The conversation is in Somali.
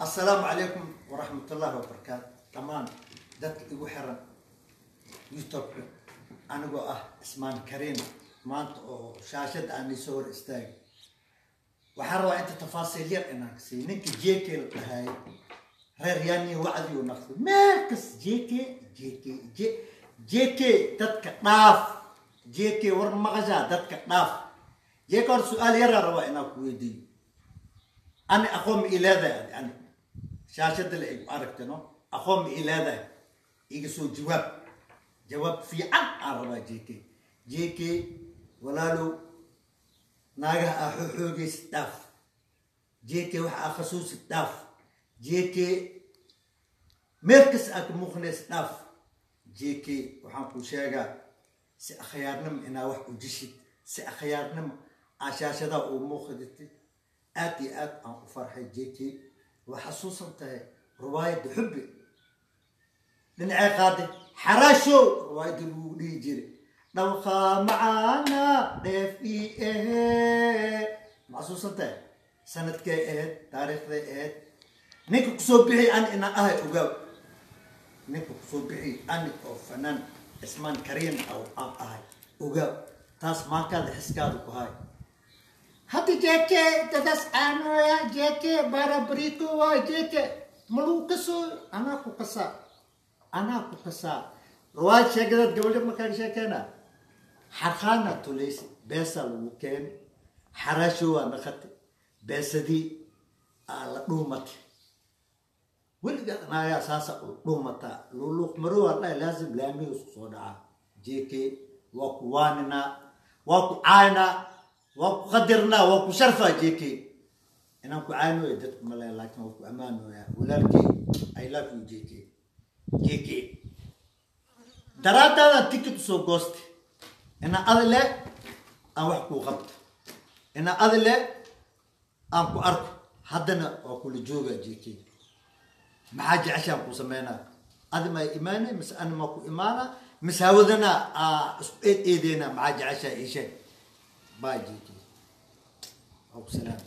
Assalaamu calaykum waraxmatullaahi wabarakaatu. Dhammaan dadka igu xiran YouTube, anigoo ah Ismaan Kariin, maanta oo shaashadda aan iisoo hor istaagay, waxaan rabaa inta tafaasiil yar inaan ka siiyo ninka JK la dhahay. Reer yaani wacdiyu naqday meel kas. JK, JK, J JK, dadka dhaaf. JK, war maqashaa? Dadka dhaaf. JK, hor su-aal yaraa rabaa inaan ku weydiiyo. Ani aqoon ma ileedahay? Ani shaashadda la igu aragtino, aqoon ma ileedahay? Iga soo jawaab, jawaab fiican aan rabaa. JK, JK, walaalow, naagaha aa xooxoogaysid dhaaf. JK, waxa aa khasuusid dhaaf. JK, meel kas aa ka muuqanaysid dhaaf. JK, waxaan kuu sheegaa si akhyaarnimo inaa wax u jishid, si akhyaarnimo aa shaashadaha uu muuqdatid. Aad iyo aad aan u farxay. JK, waa xasuusan tahay riwaayadda Xubbi dhinacee qaaday, Xaraashow, riwaayadda lagu dhihi jiray, dhawqaa macaana dheef ii ahee? Ma xasuusan tahay sanadkay ahayd, taariikhday ahayd? Ninka kusoo bixiy ani inaan ahay ogaaw. Ninka kusoo bixiy ani oo fanaan Cismaan Kariin oo aan ahay ogaaw. Taas maankaada xiskaada ku hay. Hadda JK dadas caanooya, JK barabriko waa JK ma lagu kasoo. Anaa ku kasaa, anaa ku kasaa. Riwaayad sheegadaad gabadha markaan sheekeena, xarqaana tulaysa, beesaa lagu keenay, Xaraasho waa naqatay, beesadii aa la dhuumatay. Weligaa naagaa saasa u dhuumataa, luuluuq maro waa dhahay, laazim laamiga isku soo dhacaa. JK, waa ku waaninaa, waa ku caynaa, waa ku qadirnaa, waa ku sharfaa. JK, inaan ku caynooya dadku malaya, laakiin waa ku ammaanooya walaalkey. I love you, JK. JK, daraadaadaan ticket usoo goostay inaa adile aan wax kuu qabto, inaa adile aan ku arko. Haddana waa kula joogaa. JK, maxaa jeceshaan kuu sameynaa? Adi maa imaanay mise ani maa ku imaana mise hawadana aa isku eed eedeyna? Maxaa jeceshaa ii sheeg. Bye, JK, waa ku salaam.